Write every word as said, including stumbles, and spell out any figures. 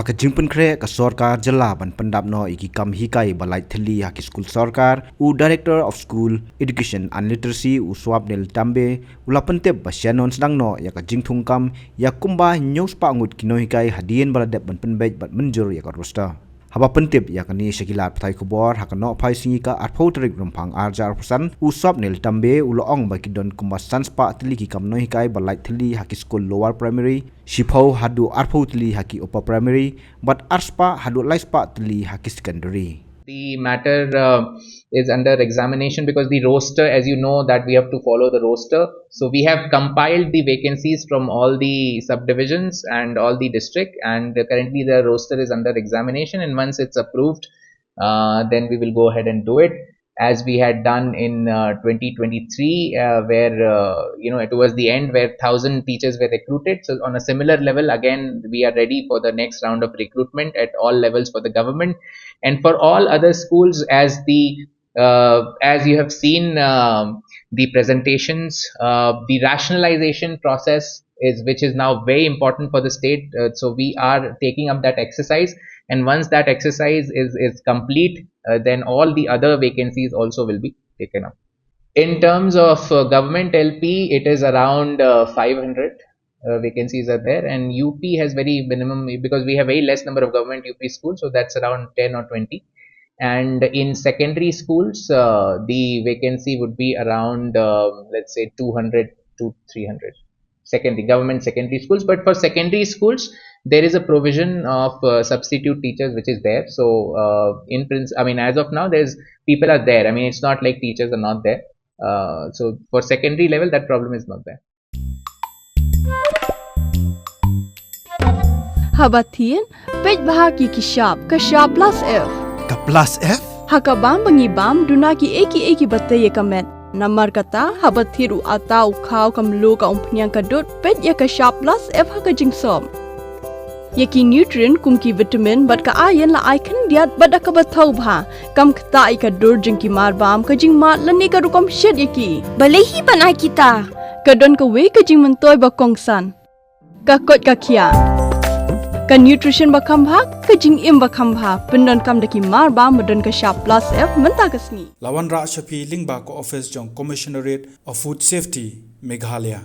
Ka jingpynkhreh ka sorkar jylla ban pyndap noh ïa ki kam hikai ba lait thylli ha ki skul sorkar, u Director of School Education and Literacy, u Swapnil Tambe, u la pyntip ba shen wan sdang noh ïa ka jingthung kam ïa kumba hynñiew spah ngut ki nonghikai hadien ba la dep ban pynbeit bad mynjur ïa ka roster. Haba pyntip ïa kane sha ki lad pathai khubor ha ka nohphai sngi ka arphew tarik Rymphang arhajar arphew san, u Swapnil Tambe u la ong ba ki don kumba san spah tylli ki kam nonghikai ba lait thylli ha ki skul lower primary, shiphew haduh arphew tylli ha ki upper primary, bad ar spah haduh lai spah tylli ha ki secondary. The matter uh, is under examination because the roster, as you know, that we have to follow the roster. So we have compiled the vacancies from all the subdivisions and all the district, and currently the roster is under examination. And once it's approved, uh, then we will go ahead and do it, as we had done in uh, twenty twenty-three, uh, where uh, you know, towards the end, where thousand teachers were recruited. So on a similar level, again, we are ready for the next round of recruitment at all levels for the government and for all other schools, as the uh, as you have seen um, the presentations, uh, the rationalization process is, which is now very important for the state. Uh, so we are taking up that exercise, and once that exercise is is complete, uh, then all the other vacancies also will be taken up. In terms of uh, government L P, it is around uh, five hundred uh, vacancies are there, and U P has very minimum because we have very less number of government U P schools, so that's around ten or twenty. And in secondary schools, uh, the vacancy would be around, uh, let's say, two hundred to three hundred secondary, government secondary schools. But for secondary schools, there is a provision of uh, substitute teachers which is there. So uh, in principle, I mean, as of now, there's people are there. I mean, it's not like teachers are not there. Uh, so for secondary level, that problem is not there. Haba thied, peit bha ki ki shap, ka shap plus F. Ka plus F? Ha ka bam ba ngi bam, duna ki ei ki ei ki ba tei ïa ka met. Namar kata, haba thied u ata u khaw ka mluh ka umphniang ka dud, peit ïa ka shap plus F ha ka jingsop. Ïa ki nutrient kum ki vitamin bad ka iron la ai khyndiat bad da kaba thaw bha. Kam ktah ïa ka dur jong ki mar bam, ka jingmad lane ka rukom shet ïa ki. Balei hi ban ai kita? Ka don kawei ka jingmyntoi ba kongsan. Ka koit ka khiah. Ka nutrition ba kham bha, ka jingim ba kham bha. Pyndonkam da ki mar bam ba don ka shap plus F mynta ka sngi. La wanrah sha phi lyngba ka office jong Commissionerate of Food Safety, Meghalaya.